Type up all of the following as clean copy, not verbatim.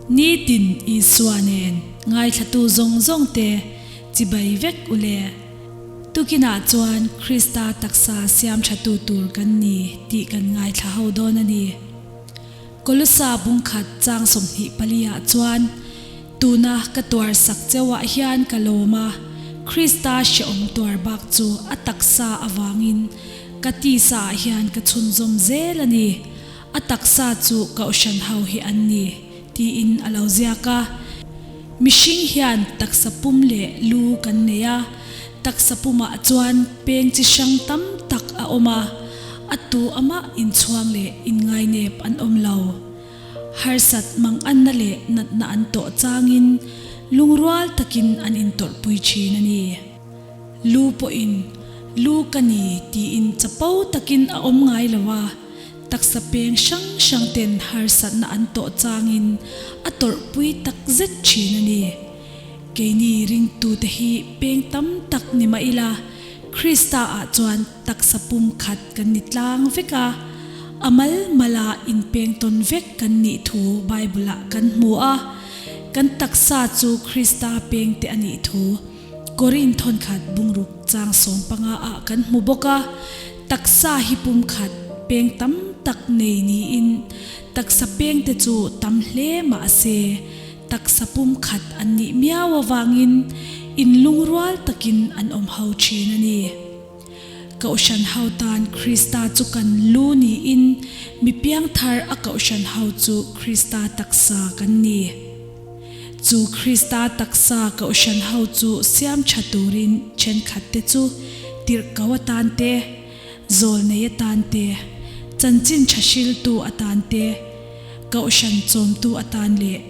Nitin Isua nen ngaithlatu zawng zawng te chibai vek u le. Tukinah chuan Krista taksa siam thatu tur kan ni tih kan ngaithla ho dawn a ni. Kolosa bungkhat chang 24 ah chuan, Tuna ka tuar sak cheuah hian ka lawm a, Krista hrehawm tuar bak chu a taksa avangin ka tisa ah hian ka chhunzawm zel a ni. A taksa chu kohhran ho hi an ni, tiin a lo ziak a. Mihring hian taksa pum leh lu kan nei a, taksa pumah chuan peng chi hrang tam tak a awm a, a tu amah inchhuang leh inngainep an awm lo. Harsat manganna leh natna an tawh changin lungrual takin an intawrhpui thin a ni. Lu pawhin lu ka ni tiin chapo takin a awm ngai lo a, taksa peng hrang hrang ten harsatna an tawh changin a tawrhpui tak zet thin a ni. Keini ringtute hi peng tam tak ni mah ila, Krista ah chuan taksa pum khat kan ni tlang vek a, a mal mala inpeng tawn vek kan nih thu Bible ah kan hmu a, kan taksa chu Krista pengte a nih thu Korin thawnkhat bungruk chang 15 ah kan hmu bawk a, taksa hi pum khat peng tam tak nei niin taksa pengte chu tam hle mah se taksa pum khat an nih miau avangin inlungrual takin an awm ho thin a ni. Kohhran ho tan Krista chu kan lu niin mi piangthar a kohhran ho chu Krista taksa kan ni. Chu Krista taksa kohhran ho chu siam tha turin thenkhat te chu tirhko atan te, zawlnei atan te, chanchin tha hriltu atan te, kohhran chawmtu atan leh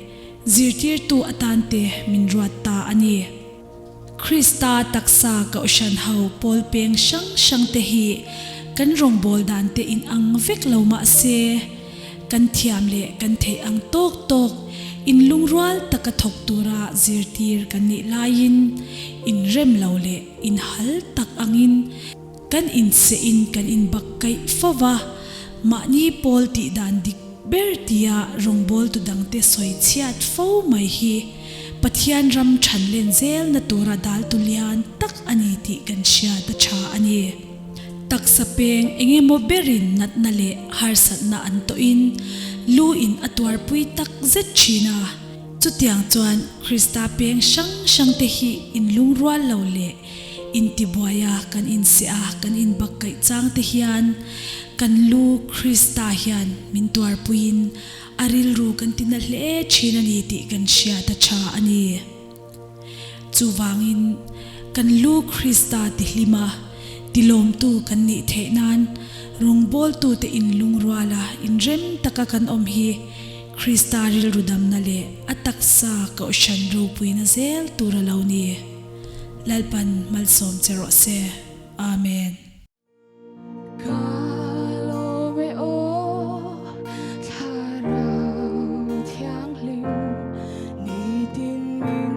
zirtirtu atan te min ruat ta a ni. Krista taksa kohhran ho pawl peng hrang hrang te hi kan rawngbâwl dan te in ang vek lo mah se, kan thiam leh kan theih ang tawk tawk in lungrual taka thawk tura zirtir kan nih laiin in rem lo leh in hal tak angin kan inseh in kan inbak kaih fo va, mahni pawl tih dan dik ber tia rawngbawltu dangte sawi chhiat fo mai hi Pathian ram than len zelna tura daltu lian tak a ni tih kan hriat a tha a ni. Taksa peng eng emaw berin natna leh harsatna an tawhin lu in a tuarpui tak zet thin a. Chutiang chuan Krista peng hrang hrangte hi inlungrual lo leh intibuai a kan inseh a kan inbak kaih chang te hian kan lu Krista hian min tuarpuiin a rilru kan tina hle thin a ni tih kan hriat a tha a ni. Chuvangin kan lu Krista tihlim a, tilawmtu kan nih theih nan rawngbawltute inlungrual a inrem taka kan awm hi Krista rilru damna leh a taksa kohhran ropuina zel tur a lo ni. Lalpan malsawm che rawh se. Amen. Ka lawm e aw thlarau thianghlim nitin min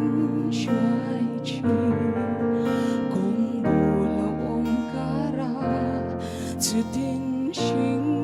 hruai thin kawng bul a awm kara chutin hring.